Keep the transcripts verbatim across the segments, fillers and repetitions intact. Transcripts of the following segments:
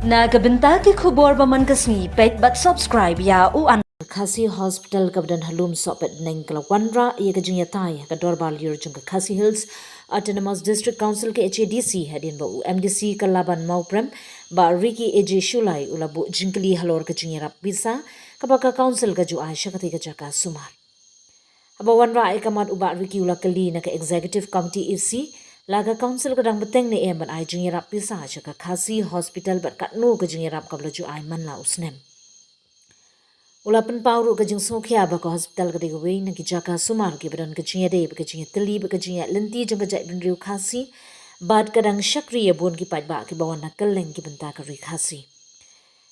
Na ka bynta ki khubor ba man ka sngi, peit bad subscribe ïa u an. Khasi Hospital kaba don ha Lumsohpetbneng ka la wanrah ïa ka jingïatai ha ka dorbar lyiur jong ka Khasi Hills Autonomous District Council, K H A D C, hadien ba u M D C ka Laban Mawprem, Bah Ricky A J Shullai, u la buh jingkylli halor ka jingïarap pisa kaba ka Council ka ju ai sha katei ka jaka sumar. Haba wanrah ïa ka mat, u Bah Ricky u la kylli na ka Executive Committee A C, la ka Council ka dang bteng ne em ban ai jingïarap pisa sha ka Khasi Hospital bad katno ka jingïarap kaba la ju ai man la u snem. U la pynpaw ruh ka jingsngewkhia ba ka hospital ka dei kawei na ki jaka sumar kiba don ka jingïadei bad ka jingïatylli bad ka jingïalynti jong ka jaitbynriew Khasi, bad ka dang shakri ïa bun ki paidbah kiba wan na kylleng ki bynta ka ri Khasi.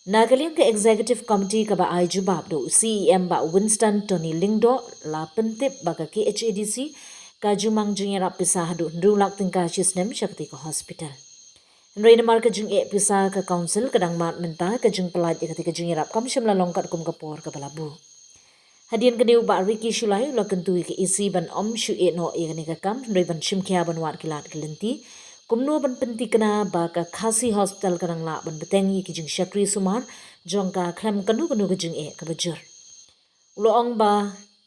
Na ka liang ka Executive Committee kaba ai jubab da u C E M Bah Winston Tony Lyngdoh la pyntip ba ka K H A D C ka ju mang jingïarap pisa haduh hynriew lak tyngka shi snem sha katei ka hospital. Hynrei namar ka jingeh pisa, ka Council ka dang mad mynta ka jingpyllait ïa katei ka jingïarap kam shym la long katkum ka por kaba la buh. Hadien kane, u Bah Ricky Shullai u la kyntu ïa ka A C ban ym shu ïeh noh ïa kane ka kam, hynrei ban shimkhia ban wad ki lad ki lynti kumno ban pynthikna ba ka Khasi Hospital kan nang lah ban bteng ïa ki jingshakri sumar jong ka khlem kano kano ka jingeh kaba jur. U la ong ba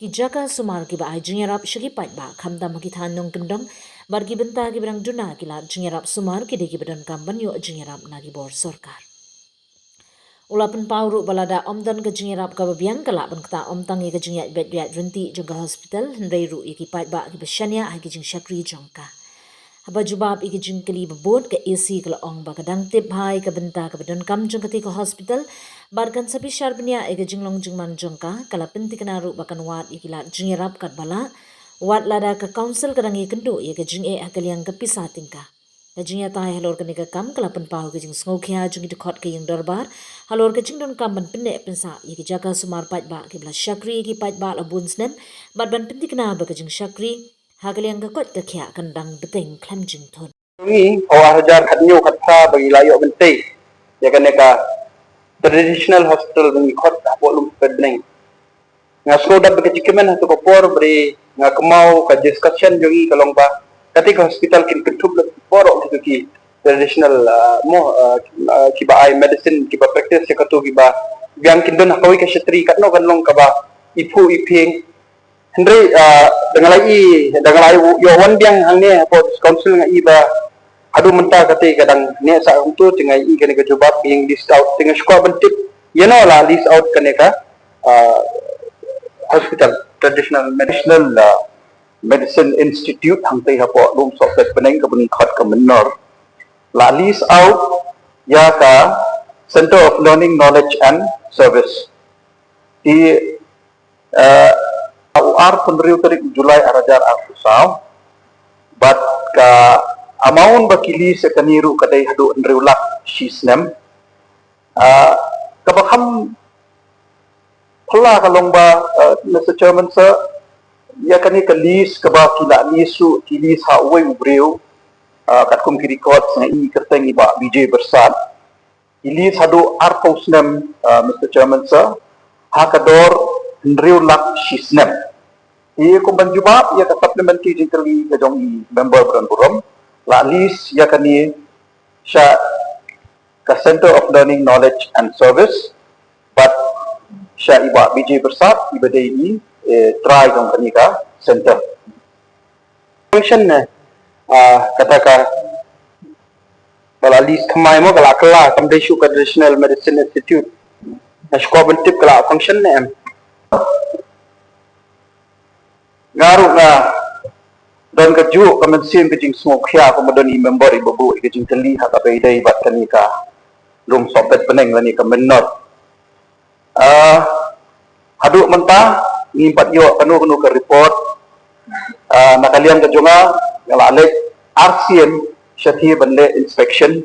ki jaka sumar kiba ai jingïarap sha ki paidbah, khamtam ha ki thaiñ nongkyndong bad ki bynta kiba dang duna ki lad jingïarap sumar, ki dei kiba donkam ban ïoh jingïarap na ki bor sorkar. U la pynpaw ruh ba lada ym don ka jingïarap kaba biang, ka lah ban ktah ym tang ïa ka jingïaid beit ïaid ryntih jong ka hospital, hynrei ruh ïa ki paidbah kiba shaniah ha ki jingshakri jong ka. Haba jubab ïa ka jingkylli ba bud, ka A C ka la ong ba ka dang tip bha ïa ka bynta kaba donkam jong katei ka hospital bad kan sa bishar bniah ïa ka jinglong jingman jong ka. Ka la pynthikna ruh ba kan wad ïa ki lad jingïarap katba lah, wat lada ka Council ka dang ïakynduh ïa ka jingeh ha ka liang ka pisa tyngka. Ka jingïatai halor kane ka kam ka la pynpaw ka jingsngewkhia jong ki dkhot ka ïing dorbar halor ka jingdonkam ban pynneh pynsah ïa ki jaka sumar paidbah kiba la shakri ïa ki paidbah la bun snem, bad ban pynthikna ba ka jingshakri ha ka liang ka koit ka khiah kan dang bteng khlem jingthut. Ngi, ha ar hajar khathynñiew khatphra ba ngi la ïoh ban tei ïa kane ka Traditional Hospital ba ngi khot hapoh Lumsohpetbneng. Nga sngewdap ba ka jingkmen ha kato ka por, ba dei nga kynmaw ka discussion jong ngi ka long ba katei ka hospital kin kynthup lem baroh kito ki traditional, ah, mo, ah, ah, kiba ai medicine, kiba practice ïa kato, kiba biang kin don ha kawei ka shatri, katno kan long kaba iphuh iphieng. Hynrei, ah, da nga la i, da nga la ïoh wan biang hangne hapoh Council, nga i ba haduh mynta katei ka dang neh sah kumto, te nga i kane ka jubab being leased out, te nga shu kwah ban tip ïano la lease out kane ka, ah, hospital, Traditional Medicine, ah, Medicine Institute hangtei hapoh Lumsohpetbneng kaba ngi khot ka Mynnor, la lease out ïa ka Center of Learning, Knowledge and Service. Te, eh, u arphew hynriew tarik July ar hajar arphew saw, bad ka amount ba ki lease ïa kane ruh ka dei haduh hynriew lak shi snem. Ah, kaba kham phylla ka long ba, eh, Mister Chairman Sir, ïa kane ka lease kaba ki la lease ruh, ki lease ha uwei u briew, ah, katkum ki records nga i kyrteng i Bah Vijay Byrsat. Ki lease haduh arphew snem, ah, Mister Chairman Sir, ha ka dor hynriew lak shi snem. Te kum ban jubab ïa ka supplementary jingkylli ka jong i member ba donburom, la lease ïa kane sha ka Center of Learning, Knowledge and Service, bad sha i Bah Vijay Byrsat, iba dei i, eh, trai jong kane ka center. Function ne, ah, kata kaba la lease thymmai mo, ka la kylla, kam dei shuh ka Traditional Medicine Institute. Nga shu kwah ban tip ka la function ne em. Nga ruh nga don kajuh ka mynsiem ka jingsngewkhia, kumba don i member iba buh ïa ka jingkylli ha kaba ïadei bad kane ka Lumsohpetbneng lane ka Mynnor. Ah, haduh mynta ngim pat ïoh kano kano ka report. Ah, na ka liang ka jong nga, nga la leit arsien shathie ban leh inspection.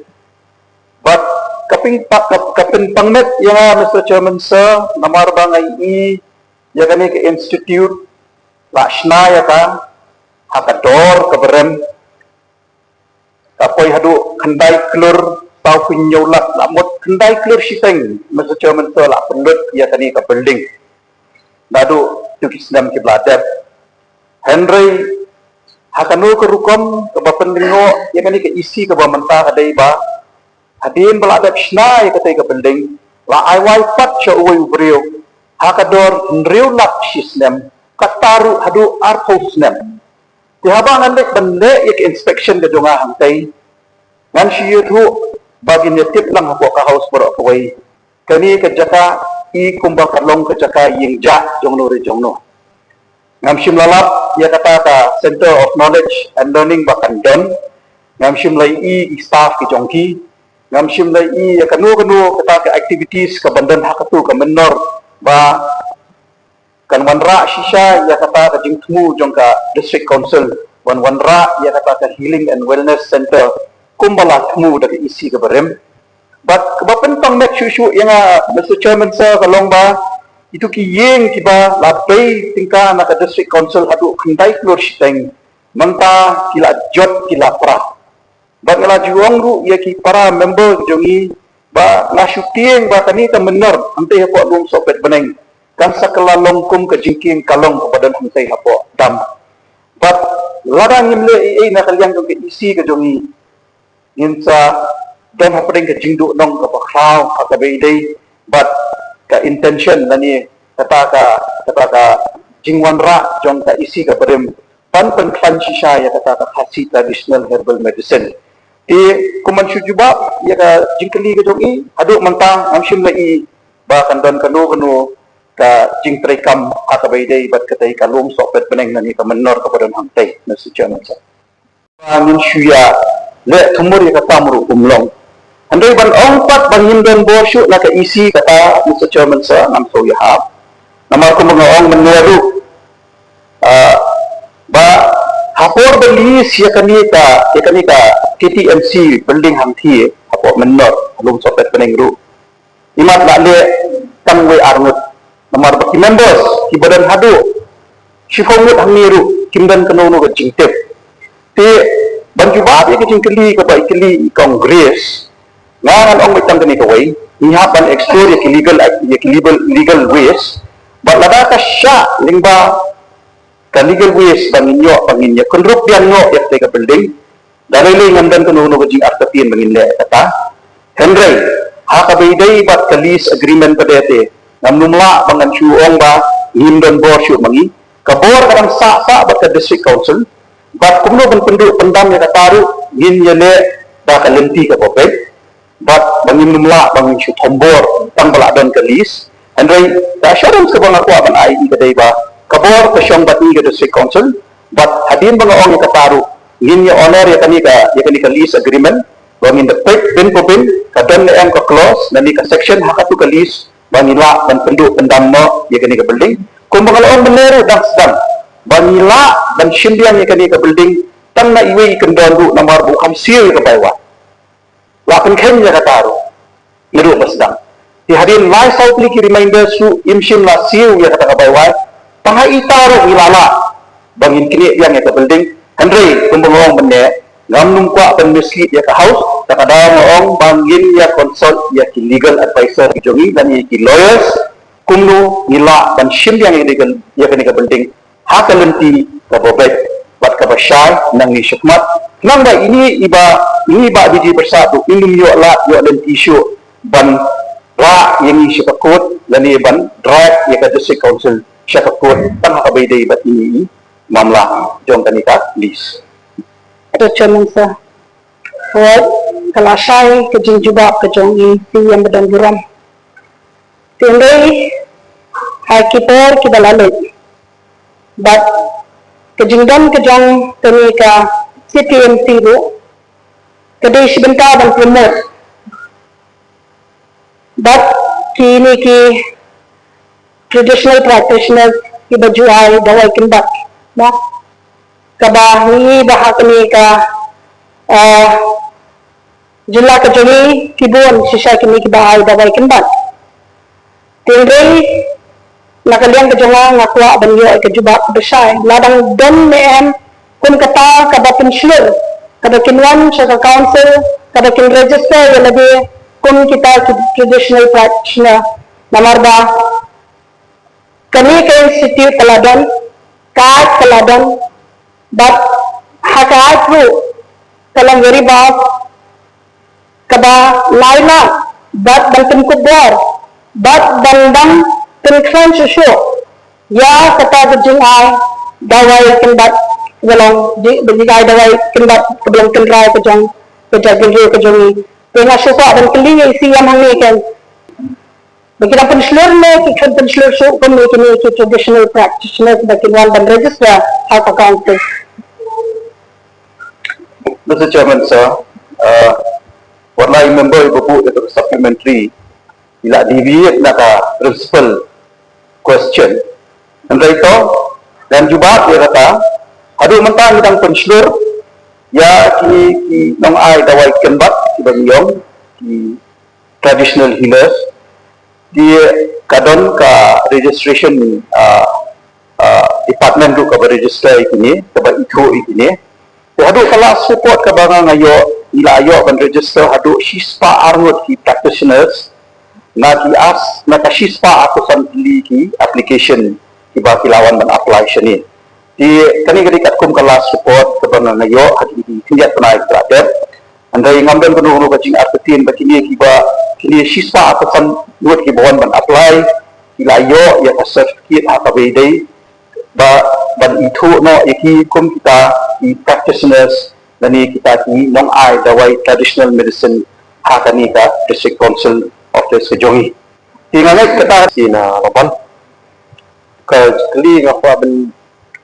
Bad ka pyn-, ka, ka pynpang met ïa nga, Mister Chairman Sir, namar ba nga i ïa kane ka institute la shna ïa ka ha ka dor kaba rem, ka poi haduh khyndai klur sawphew hynñiew lak, la mut khyndai klur shiteng, Mister Chairman Sir, la pynlut ïa kane ka building naduh kito ki snem kiba la dep. Hynrei ha kano ka rukom kaba pynlyngngoh ïa kane ka E C kaba mynta ka dei ba Hadien ba la dep shna ïa katei ka building, la ai wai pat sha uwei u briew ha ka dor hynriew lak shi snem, kata ruh haduh arphew snem. Te haba ngan leit ban leh ïa ka inspection ka jong nga hangtei, ngan shu ïathuh ba ngin ïa tip lang hapoh ka House baroh kawei, kane ka jaka i kumba ka long ka jaka ïing jah jongno re jongno. Ngam shym la lap ïa kata ka Center of Knowledge and Learning ba kan don. Ngam shym la i i staff ki jong ki. Ngam shym la i ïa kano kano kata ka activities ka ban don ha katu ka mynnor ba kan wanrah shisha ïa kata ka jingthmu jong ka District Council ban wanrah ïa kata ka Healing and Wellness Center kumba la thmu da ka E C ka barim. Bad kaba pynpang met shuh shuh ïa nga, Mister Chairman Sir, ka long ba itu ki ïing kiba la bei tyngka na ka District Council haduh khyndai klur shiteng, mynta ki la jot, ki la pra. Bad nga la ju ong ruh ïa ki para member jong ngi ba nga shu tieng ba kane ka mynnor hangtei hapoh Lumsohpetbneng kan sa kylla long kum ka jingkieng ka long kaba don hangtei hapoh dam. Bad lada ngim leh ei ei na ka liang jong ka E C ka jong ngi, ngin sa don hapdeng ka jingduhnong kaba khraw ha kaba ïadei bad ka intention lane kata ka, kata ka jingwanrah jong ka E C ka barim ban pynkhlaiñ shisha ïa kata ka Khasi traditional herbal medicine. Te kum ban shu jubab ïa ka jingkylli ka jong i, haduh mynta ngam shym la i ba kan don kano kano ka jingtreikam ha kaba ïadei bad katei ka Lumsohpetbneng lane ka mynnor kaba don hangtei, Mister Chairman Sir. Ba ngin shu ïa leh thumur ïa ka kam ruh um long. Hynrei ban ong pat ba ngim don bor shuh na ka E C kata, Mister Chairman Sir, ngam sngewthuh ïa ha. Namar kumba nga ong mynne ruh, ah, ba ha por ba lease ïa kane ka, ïa kane ka K T M C building hangthie hapoh mynnor Lumsohpetbneng ruh, imat la leh tang wei ar ngut. Namar ba ki members kiba don haduh shiphew ngut hangne ruh kim don kano kano ka jingtip. Te ban jubab ïa ka jingkylli kaba i kylli i Congress, nga ngan ong beit tang kane kawei, ngi hap ban explore ïa ki legal, ïa ki legal, legal ways. Bad lada ka shah lyngba ka legal ways ba ngin ïoh, ba ngin ïa kynrup biang noh ïa katei ka building, da lei lei ngam don kano kano ka jingartatien ba ngin leh kata. Hynrei ha kaba ïadei bad ka lease agreement pat te, ngam nym lah ba ngan shu ong ba ngim don bor shuh ma ngi. Ka bor ka dang sah sah bad ka District Council. Bad kumno ban pynduh pyndam ïa kata ruh ngin ïa leh da ka lynti kaba beit. Bad ba ngim nym lah ba ngin shu thombor tang ba la don ka lease. Hynrei ka assurance kaba nga kwah ban ai ïa ka dei ba ka bor ka shong bad ngi ka District Council. Bad hadien ba nga ong ïa kata ruh ngin ïa honor ïa kane ka, ïa kane ka lease agreement, ba ngin da peit bin pa bin ka don ne em ka clause lane ka section ha katu ka lease ba ngi lah ban pynduh pyndam noh ïa kane ka building. Kumba nga la ong mynne ruh dang sdang ba ngi lah ban shim biang ïa kane ka building tang na iwei i kyndon ruh namar ba u kham siew ïa ka bai wad. La pynkheiñ ïa kata ruh naduh ba sdang. Te hadien lai saw tylli ki reminders ruh im shym la siew ïa kata ka bai wad. Tang ha ita ruh ngi la lah ba ngin knieh biang ïa ka building. Hynrei kumba nga ong mynne, ngam nym kwah ban mislead ïa ka House, da ka daw nga ong ba ngin ïa consult ïa ki legal advisor ki jong ngi lane ïa ki lawyers kumno ngi lah ban shim biang ïa kane ka, ïa kane ka building ha ka lynti kaba beit bad kaba shai na ngi shakhmat. Khnang ba ine i Bah, ine i Bah Bijy Byrsat ruh im ïoh lad ïoh lynti shuh ban rah ïa ngi sha ka court lane ban drag ïa ka District Council sha ka court tang ha kaba ïadei bad ine i mamla jong kane ka lease. Mister Chairman Sir, hooid, ka la shai ka jingjubab ka jong i Bah Ïam Badonburom. Te hynrei ha ki por kiba la leit bad ka jingdon ka jong kane ka K T M C ruh ka dei shi bynta ban promote bad kine ki traditional practitioners kiba ju ai dawai kynbat, mo. Kaba ngi ba ha kane ka, ah, jylla ka jong ngi ki bun shisha kine kiba ai dawai kynbat. Te hynrei na ka liang ka jong nga, nga kwah ban ïoh ïa ka jubab kaba shai. La dang don ne em kum kata kaba pynshlur, kaba kin wan sha ka council, kaba kin register ïa lade kum kita ki traditional practitioner. Namar ba kane ka institute ka la don, ka Act ka la don, bad ha ka Act ruh ka long very vast. kaba lai lak bad ban pynkup bor bad ban dang pynkhlaiñ shuh shuh ïa kata ka jingai dawai kynbat kaba long, jingai dawai kynbat kaba long tynrai ka jong ka jaitbynriew ka jong ngi. Te nga sngewkwah ban kylli ïa i C M hangne kan, ba ki dang pynshlur ne ki kham pynshlur shuh kum ne kine ki traditional practitioners ba kin wan ban register ha ka council? Mister Chairman, sir, uh, wat la i member iba buh ïa ka supplementary i la deviate na ka principal question. Hynrei to ngan jubab ïa kata, haduh mynta ngi dang pynshlur ïa ki, ki nongai dawai kynbat kiba ngi ong ki traditional healers. Ki, ka don ka registration, ah, ah, department ruh kaba register ïa kine, kaba ithuh ïa kine. Te haduh ka last report kaba nga nga ïoh, ngi la ïoh ban register haduh shispah arngut ki practitioners na ki ar, na ka shispah arphew san tylli ki application kiba ki la wan ban apply shane. Te kane ka dei katkum ka last report kaba nga nga ïoh ha kine ki khyndiat bnai kiba la dep. Hynrei ngam don kano kano ka jingartatien ba kine kiba, kine shispah arphew san ngut kiba wan ban apply ki la ïoh ïa ka certificate ha kaba ïadei ba ban ithuh noh ïa ki kum kita ki practitioners lane kita ki nongai dawai traditional medicine ha kane ka District Council office ka jong ngi. Te nga ngeit kata ki na laban ka kylli nga kwah ban,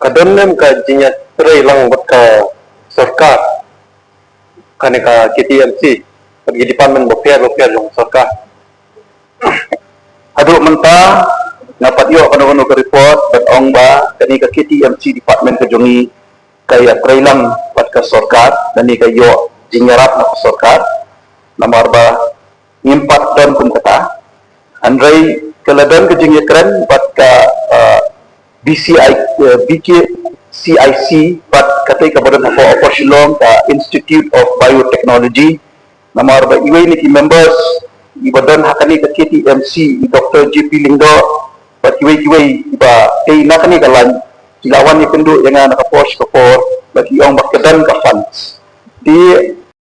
ka don ne em ka jingïatrei lang bad ka sorkar, kane ka K T M C bad ki department bapher bapher jong sorkar? Haduh mynta nga pat ïoh kano kano ka report ban ong ba kane ka K T M C department ka jong ngi ka ïatrei lang bad ka sorkar, kane ka ïoh jingïarap na ka sorkar. Namar ba ngim pat don kum kata. Hynrei ka la don ka jingïakren bad ka, uh, B C I, uh, B K C I C bad kata kaba don ha Upper Shillong, ka Institute of Biotechnology. Namar ba iwei na ki members iba don ha kane ka K T M C, i Doctor J P Lyngdoh bad kiwei kiwei iba dei na kane ka line, ki la wan ïakynduh ïa nga na ka por sha ka por, ba ki ong ba ka don ka funds. Te